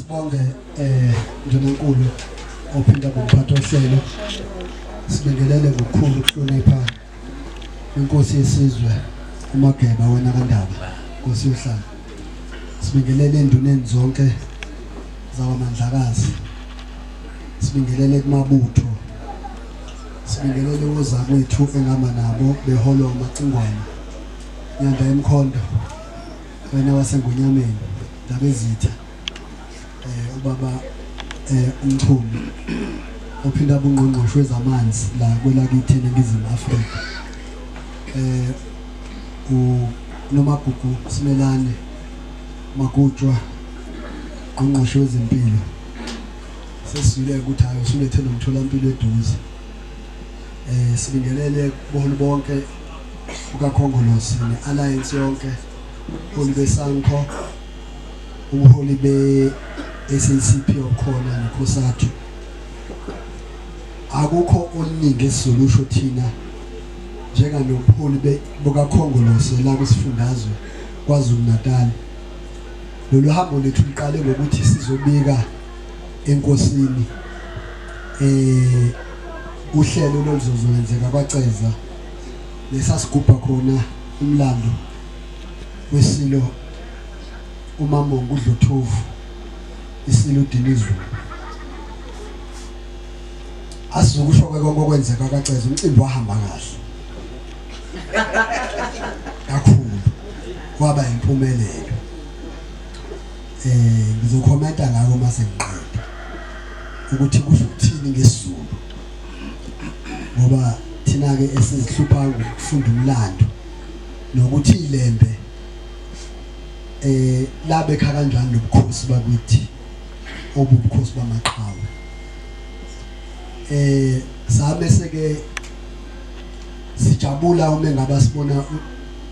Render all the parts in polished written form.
Asibonge Ndunankulu ophinda ngomphathi ohlelo. Sibingelele ngokukhulu ukuhlonipha inkosi yesizwe uMageba wena kaNdaba, Nkosi yohlanga. Sibingelele enduneni zonke zakwaMandlakazi. Sibingelele kumabutho. Sibingelele wozakwethu engama nabo beholwa uMacingwane. Nyanda emkhondo wena waseNgonyameni Ndabezitha ubaba uMchunu ophinda abungqongqoshe wezamanzi la kwelakithi eNingizimu Afrika uNomagugu Simelane Magutshwa ngqongqoshe wezempilo sesizwile ukuthi hayi usulethe nomtholampilo eduze sibingelele kuboholi bonke bukaKhongolose ne-alliance yonke ubuholi beSANCO ubuholi be-SACP okhona neCOSATU akukho oluningi esizolusho thina njenganobuholi bukaKhongolose la kwisifundazwe KwaZulu Natal. Lolu hambo lethu luqale ngokuthi sizobika enkosini uhlelo loluzozokwenzeka kwaCeza lesasigubha khona umlando wesilo uMamongo uDlothovu isilo uDinizulu. Asizukusho ke konke okwenzeka kwaCeza, umcimbi wahamba kahle kakhulu, kwaba impumelelo. Ngizokhomenta ngako mase ngiqeda ukuthi kusho ukuthini ngesiZulu, ngoba thina ke esizihlupha ngokufunda umlando nokuthi ilembe labekha kanjani lobukhosi bakithi obubukhosi bamaqhawe. Sabe seke sijabula uma engaba sibona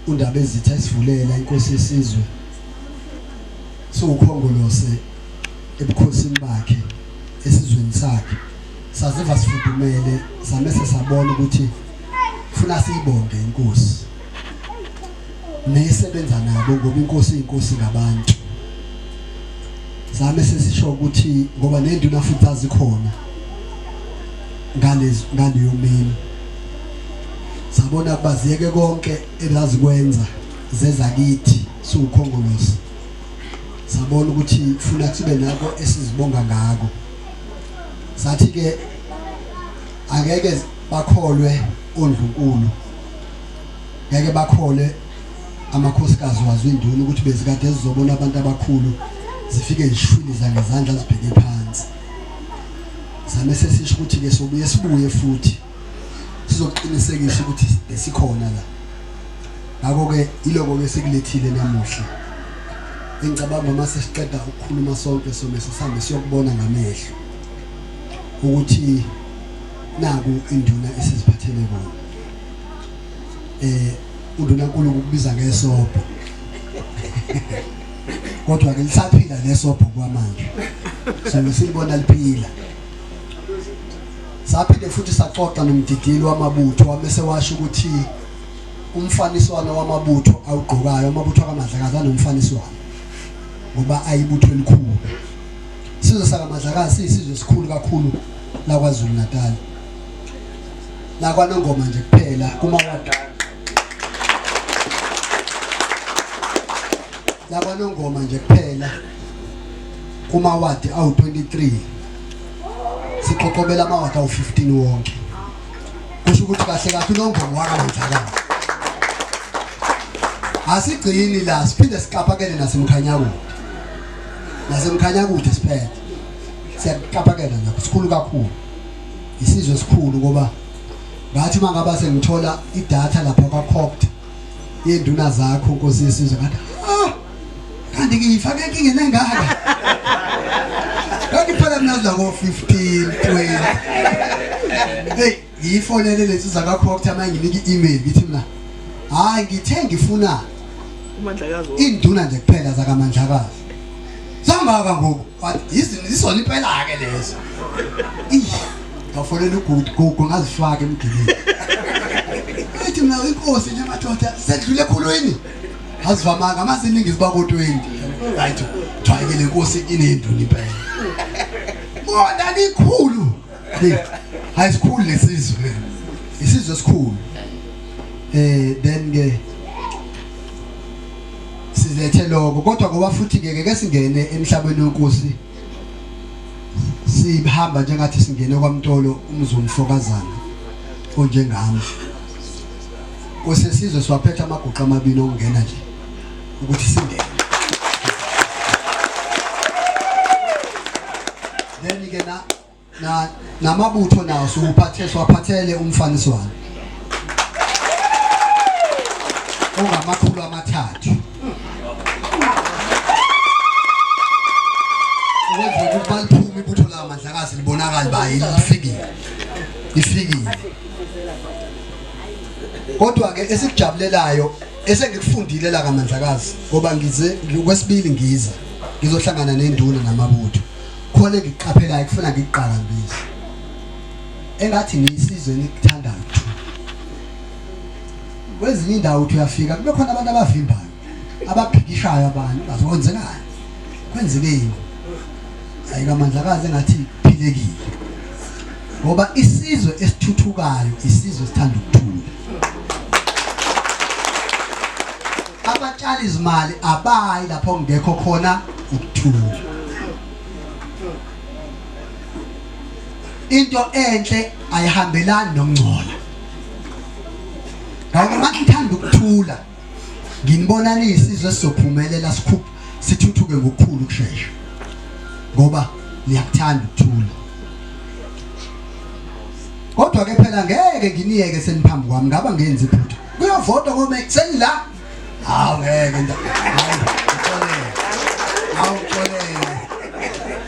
uNdabezitha esivulela inkosi yesizwe siwukhongolose ebukhosini bakhe esizweni sakhe, saziva sifudumele samese sabona ukuthi funa siyibonge inkosi nesebenza nabo, ngoba inkosi inkosi ngabantu. Zame sesisho ukuthi ngoba nenduna futhi azikhona ngalezi ngaleyo mini, sabona kuba ziyeke konke ebazikwenza zeza kithi siwukhongolose, sabona ukuthi funa sibe nako esizibonga ngako. Sathi ke angeke bakholwe ondlunkulu, ngeke bakhole amakhosikazi wazo induna ukuthi bezikade zizobona abantu abakhulu zifike zishwiliza ngezandla zibheke phansi. Same sesisho ukuthi ke sobuye sibuye futhi sizoqinisekisa ukuthi besikhona la. Ngakho ke iloko ke sikulethile namuhla. Engicabanga uma sesiqeda ukukhuluma sonke some sihambe siyokubona ngamehlo ukuthi naku induna esiziphathele kona. Undunankulu ukubiza ngesobho. Kodwa ke lisaphila lesobho kwamanje. So silibona liphila. Saphinde futhi saxoxa nomdidili wamabutho wamese washo ukuthi umfaniswano wamabutho awugqokayo, amabutho akaMandlakazi anomfaniswano ngoba ayibutho elikhulu. Isizwe sakaMandlakazi siyisizwe esikhulu kakhulu la KwaZulu Natal. La kwaNongoma nje kuphela kumawadi. La kwaNongoma nje kuphela kumawadi awu-23 siqoqobela amawadi awu-15 wonke. Kusho ukuthi kahle kahle uNongoma wakaMandlakazi. Asigcini la, siphinde siqaphakele naseMkhanyakude. Nasemkhanyakude siphethe. Siyaqaphakela nakho, sikhulu kakhulu. Isizwe esikhulu ngoba ngathi mangaba sengithola idatha lapha kwaCopt yenduna zakho Nkosi yesizwe, ngathi kanti ngiyifake enkingeni engaka. Kanti phela mina zako 15 20. Hey, ngiyifonele lezi zakaCopt manje nginike i-email ngithi mina hayi ngithe ngifuna uMandlakazi induna nje kuphela zakaMandlakazi. Zangaka ngoku wathi izona impela ke lezo. Ngafonela uGugu ngazifaka emgibeni. Ethi mina inkosi nje madoda sedlule ekhulwini. Azivamanga amaziningi ziba ko 20. Right, kuthiwa le nkosi inenduna impela. Bona likhulu. Hey, hayi sikhulu lesizwe. Isizwe esikhulu. Then ke silethe lokho kodwa ngoba futhi ke ke singene emhlabeni wenkosi sihamba njengathi singene kwaMtolo umzumfokazana onjengami. Kusesizwe siwaphethe amaguqa amabili okungena nje ukuthi singene. Then ke na na namabutho nawo siwuphathe siwaphathele umfaniswano ongama-300 ukwenzela ukuthi baliphume ibutho laMandlakazi libonakale ba lifikile lifikile. Kodwa ke esikujabulelayo esengikufundile la kaMandlakazi, ngoba ngize kwesibili ngiza ngizohlangana nenduna namabutho, khona engikuqaphelayo kufuna ngikuqakambise engathi niyisizwe enikuthandayo. Kwezinye indawo uthi uyafika kube khona abantu abavimbayo abaphikishayo, abantu bazokwenzekani, kwenzekeni. Hayi kaMandlakazi engathi philekile, ngoba isizwe esithuthukayo isizwe esithanda ukuthula. Abatshala izimali abayi lapho kungekho khona ukuthula. Into enhle ayihambelani nokungcola. Ngakho uma ngithanda ukuthula nginibona niyisizwe esizophumelela, sikhuphe sithuthuke ngokukhulu ukushesha, ngoba niyakuthanda ukuthula. Kodwa ke phela ngeke nginiyeke seniphambi kwami, ngaba ngenzi iphutha kuyovotwa ngoba senila. Hawu ngeke ngixolele, hawu ngixolele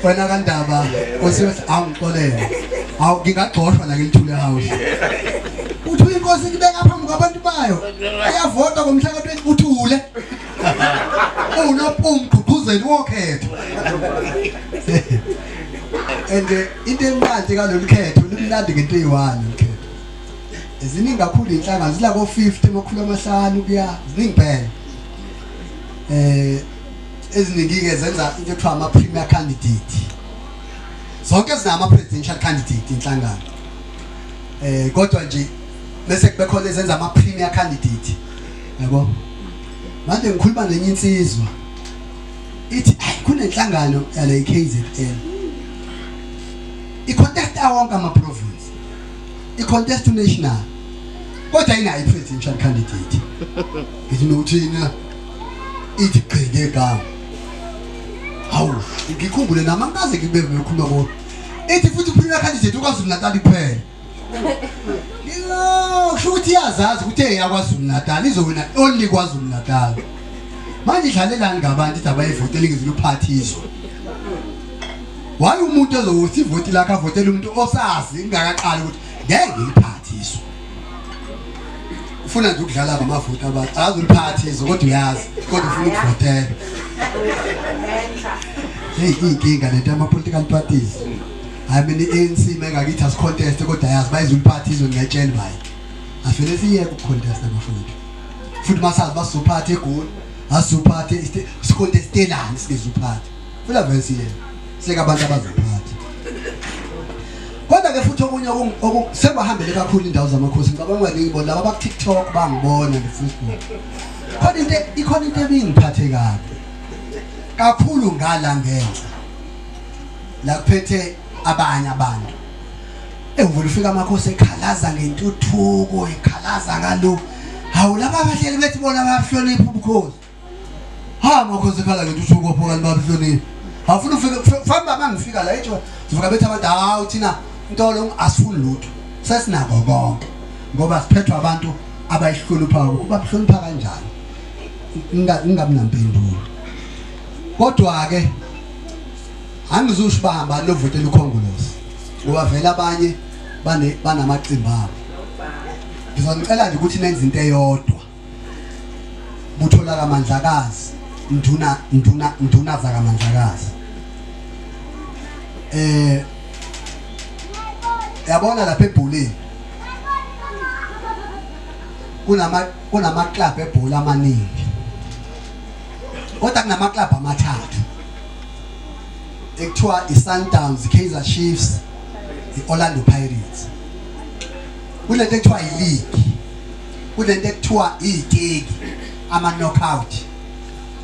wena kandaba osiyothi hawu ngixolele, hawu ngingagxoshwa la ngilithule house. Uthi inkosi ikubeka phambi kwabantu bayo, uyavota ngomhla ka-20 uthule unopumgqugquzeli wokhetho. And into emnandi kalolu khetho, limnandi ngento eyi-one lolu khetho. Ziningi kakhulu iy'nhlangano, zila ko-50 500 kuya, ziningi phela. Eziningi-ke zenza into ekuthiwa ama-premier candidate, zonke zinama-presidential candidate inhlangano, kodwa nje bese kube khona ezenza ama-premier candidate, yabo. Manje ngikhuluma nenye insizwa ithi hayi kunenhlangano yale KZN i-contest wonke ama-province, i-contest national, kodwa ayinayo i-presidential candidate. Ngithi nokuthina ithi gqi ngegama, hawu ngikhumbule nami angikaze ngibe ngikhuluma ko ithi futhi premier candidate uKwaZulu Natal kuphela. Kusho ukuthi iyazazi ukuthi eyaKwaZulu Natal izowina only KwaZulu Natal. Manje idlalelani ngabantu ithi abayivotele ngiziluphathiswa. Why umuntu ezokuthi ivoti lakhe avotele umuntu osazi ingakaqali ukuthi ngeke ngiliphathiswe? Ufuna nje ukudlala ngamavoti abantu, akazi uliphathiswe kodwa uyazi, kodwa ufuna ukuvotela. Hey, inkinga lento ama political parties. Hayi mina i-ANC mengakithi asicontest kodwa yazi bayizuliphathiswe, ngiyatshela bayi. Asivele siyeke ukucontest abafowethu. Futhi masazi basizophatha eGoli, asizophathe sicontestelani singezuphatha. Futhi avele siyeke. Siyeke abantu abazophatha. Kodwa ke futhi okunye sekwahambele kakhulu indawo zamakhosi, ngicabanga ngibona laba baku TikTok bangibona ne Facebook. Khona into ikhona into ebingiphathe kabi kakhulu ngala ngenhla la kuphethe abanye abantu. Evula ufika amakhosi ekhalaza ngentuthuko, ekhalaza ngalo. Hawu laba abahleli bethi bona bayahlonipha ubukhosi. Ha amakhosi ekhala ngentuthuko pho kanti babuhlonipha. Awufuna ufike famba mangifika la etsho sivuka bethi abantu hawu thina Ntolo asifuni lutho. Sesinako konke. Ngoba siphethwe abantu abayihloniphayo. Ubahlonipha kanjani? Ngingabi nampendulo. Kodwa ke angizusho bahamba novotela uKhongolose ngoba vele abanye banamaqembu abo. Ngizonicela nje ukuthi nenze into eyodwa. Butho lakaMandlakazi, nduna nduna nduna zakaMandlakazi. Yabona lapha ebholeni kunama club ebhola amaningi. Kodwa kunamaklabhu amathathu ekuthiwa i-Sundowns, i-Kaizer Chiefs, i-Orlando Pirates. Kunento ekuthiwa i-league, kunento ekuthiwa iy'teki, ama-knockout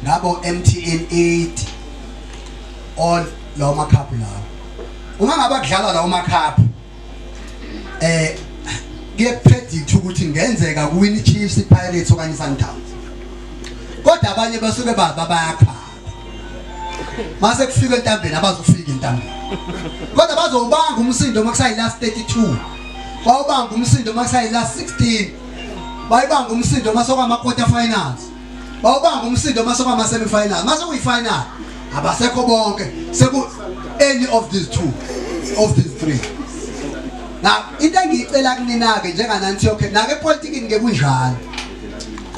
ngabo MTN 8 all lawo makhaphu lawo. Uma ngabe kudlalwa lawo makhaphu kuye predict ukuthi ngenzeka kuwin iChiefs, iPirates okanye iSundowns. Kodwa abanye basuke baba bayakhala. Mase kufika entambeni abazofika entambeni. Kodwa bazowubanga umsindo uma kusayi last 32. Bawubanga umsindo uma kusayi last 16. Bayibanga umsindo uma sokwama quarter finals. Bawubanga umsindo uma sokwama semi final. Mase kuyi final abasekho bonke seku any of these two of these three. Now into engiyicela kunina ke njengananthi okay nake epolitikini ke kunjalo.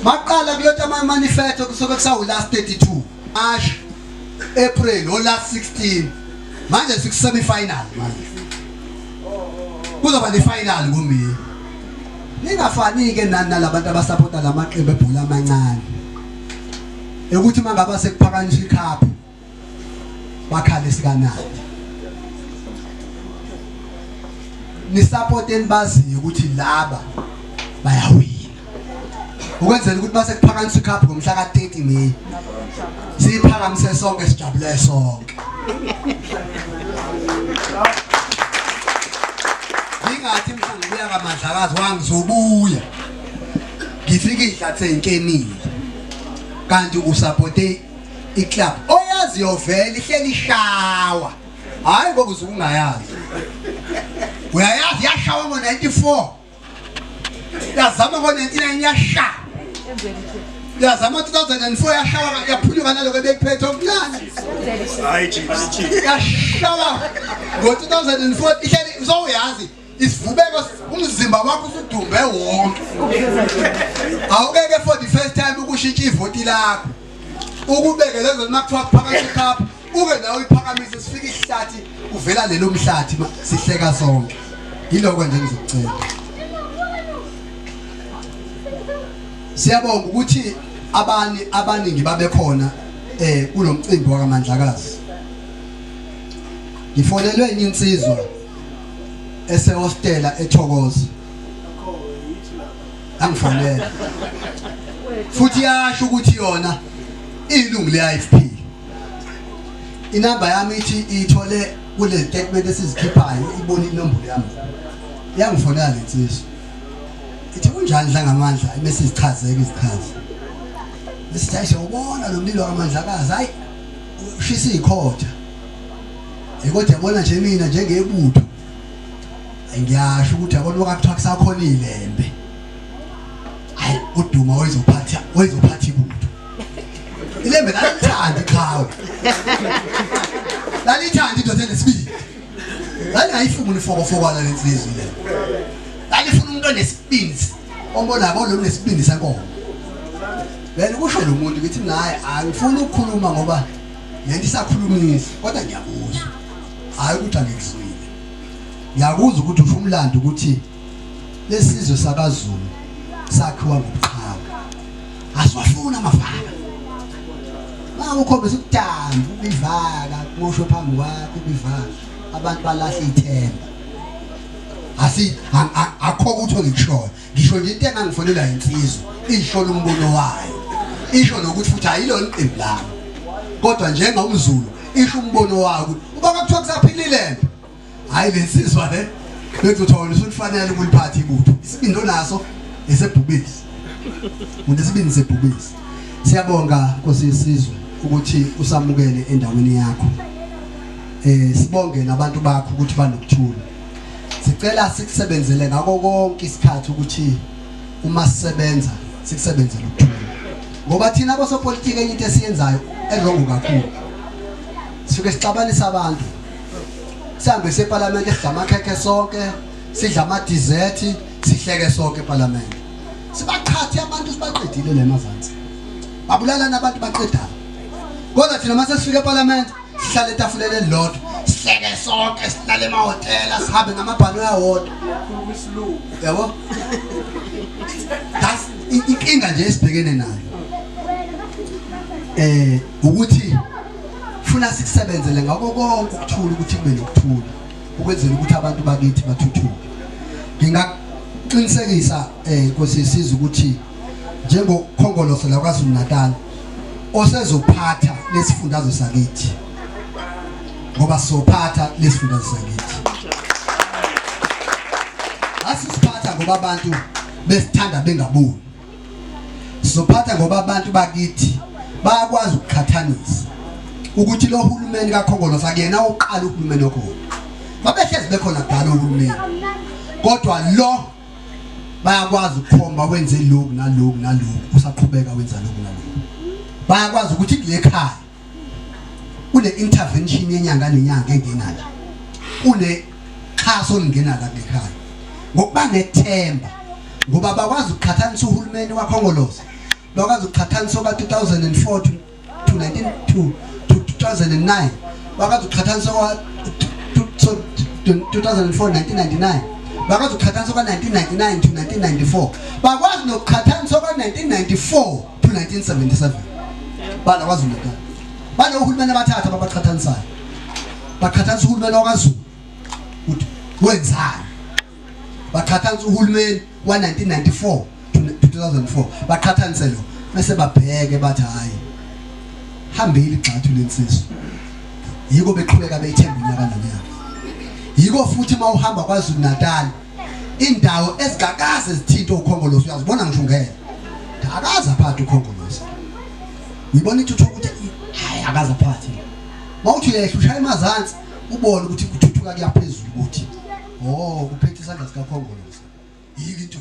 Maqala kuyotha ama manifesto kusuke kusawu last 32 March April o last 16 manje siku semi final manje kuzoba ne final kuMay. Ningafani ke nani nalabantu abasupporta lamaqembu ebhola amancane ekuthi mangaba sekuphakanyiswa icup bakhale sikanandi nisupport enibaziyo ukuthi laba bayawina ukwenzela ukuthi base kuphakanyiswa icup ngomhla ka-30 May siyiphakamise sonke sijabule sonke. Ngingathi mhla ngibuya kaMandlakazi wangizobuya ngifike ihlathi seyinkenile kanti usupporte iclub oyaziyo vele ihleli ishawa. Hayi ngoba uzukungayazi, uyayazi yashawa ngo-94, yazama ngo-99 yasha, yazama 2004 yashawa, yaphunyuka naloko ebekuphethe okuncane, yashawa ngo-2004 ihleli usowuyazi isivubeko umzimba wakho usudumbe wonke. Awukeke for the first time ukushintsha ivoti lakho ukubeke lezo uma kuthiwa kuphakathi icup uke nawe uyiphakamise sifike ihlathi uvela lelo mhlathi sihleka sonke. Yiloko nje ngizokucela. Siyabonga ukuthi abani abaningi babekhona kulomcimbi wakaMandlakazi. Ngifonelwe enye insizwa esehostela eThokoza, angifonela futhi yasho ukuthi yona ilungu le-IFP. Inamba yami ithi ithole kule statement esizikhiphayo, ibona inombolo yami, yangifonela le nsizwa ithi kunjani Dlangamandla, imese izichazeke izichaze besithi hayi siyawubona lo mlilo kaMandlakazi, hayi ushisa ikhotha. Kodwa yabona nje mina njengebutho ngiyasho ukuthi yabona okuthiwa kusakhona ilembe, hayi uduma wezophatha wezophatha ibutho. Ilembe lalithanda iqhawe, lalithanda indoda enesibindi, lalingayifuni ifokofokwana lensizwa le, lalifuna umuntu onesibindi ombona lo nesibindi senkomo. Vele kusho lo muntu ngithi mina hayi angifuni ukukhuluma ngoba lento isakhulumisa, kodwa ngiyakuzwa, hayi ukuthi angikuzwile, ngiyakuzwa ukuthi usho umlando ukuthi lesizwe sakaZulu sakhiwa ngobuqhawe, asiwafuna amavaka. Uma ukhombisa ukudamba ubivaka kumoshwe phambi kwakho ubivaka, abantu balahla ithemba. Asi akho ukuthi ongikushoyo, ngisho nje into engangifonela insizwa isho umbono wayo, isho nokuthi futhi ayilona iqembu lami, kodwa njengomZulu isho umbono wayo ukuthi uba kuthiwa kusaphilile hayi lensizwa le bekuthi wena usulifanele ukuliphatha ibutho, isibindi onaso esebhubesi, unesibindi sebhubesi. Siyabonga Nkosi yesizwe ukuthi usamukele endaweni yakho. Sibonge nabantu bakho ukuthi banokuthula. Sicela sikusebenzele ngako konke isikhathi ukuthi uma sisebenza sikusebenzele ukuthula, ngoba thina abosopolitiki enye into esiyenzayo erongo kakhulu, sifike sixabanisa abantu, sihambe sephalamende sidla amakhekhe sonke, sidla ama-dessert, sihleke sonke ephalamende, sibaqhathe abantu sibaqedile le mazansi, babulalana abantu baqedana. Kodwa thina mase sifika ephalamende sihlale etafuleni elilodwa, sihleke sonke, silale emahhotela, sihambe ngamabhanoyi awodwa, yabo. That's inkinga nje esibhekene nayo. Ukuthi funa sikusebenzele ngakho konke ukuthula, ukuthi kube nokuthula ukwenzela ukuthi abantu bakithi bathuthuke. Ngingaqinisekisa Nkosi yesizwe ukuthi njengokhongolose la KwaZulu Natal osezophatha lesifundazwe sakithi, ngoba sophatha lesifundazwe sakithi, asisiphatha ngoba abantu besithanda bengaboni, sizophatha ngoba abantu bakithi bayakwazi ukuqhathanisa ukuthi lo hulumeni kaKhongolose akuyena oqala uhulumeni okhona, babehlezi bekhona kudala uhulumeni, kodwa lo bayakwazi ukukhomba wenze lokhu naloku naloku, usaqhubeka wenza lokhu naloku. Bayakwazi ukuthi kule khaya kune intervention yenyanga nenyanga engena la, kune xhaso olungena la kule khaya, ngokuba nethemba, ngoba bakwazi ukuqhathanisa uhulumeni waKhongolose, bakwazi ukuqhathanisa oka 2004 to 19 to 2009, bakwazi ukuqhathanisa oka 2004 1999, bakwazi ukuqhathanisa oka 1999 to 1994, bakwazi nokuqhathanisa oka 1994 to 1977. Bala KwaZulu Natal banohulumeni abathathu ababaqhathanisayo. Baqhathanisa uhulumeni wakwaZulu ukuthi wenzani, baqhathanisa uhulumeni wa-1994 to 2004, baqhathanise lo, bese babheke bathi hhayi, hambile igxathu lensizwa. Yiko beqhubeka beyithemba unyaka nonyaka. Yiko futhi uma uhamba KwaZulu Natal, indawo ezingakaze zithinte ukhongolose uyazibona, ngisho ungena, akaze aphathe ukhongolose, uyibona ithuthuka ukuthi hayi, akaze aphathe. Mawuthi uyehla ushaya emazansi, ubone ukuthi kuthuthuka kuyaphezulu, ukuthi oh, kuphethe isandla sikakhongolose. Yiko into.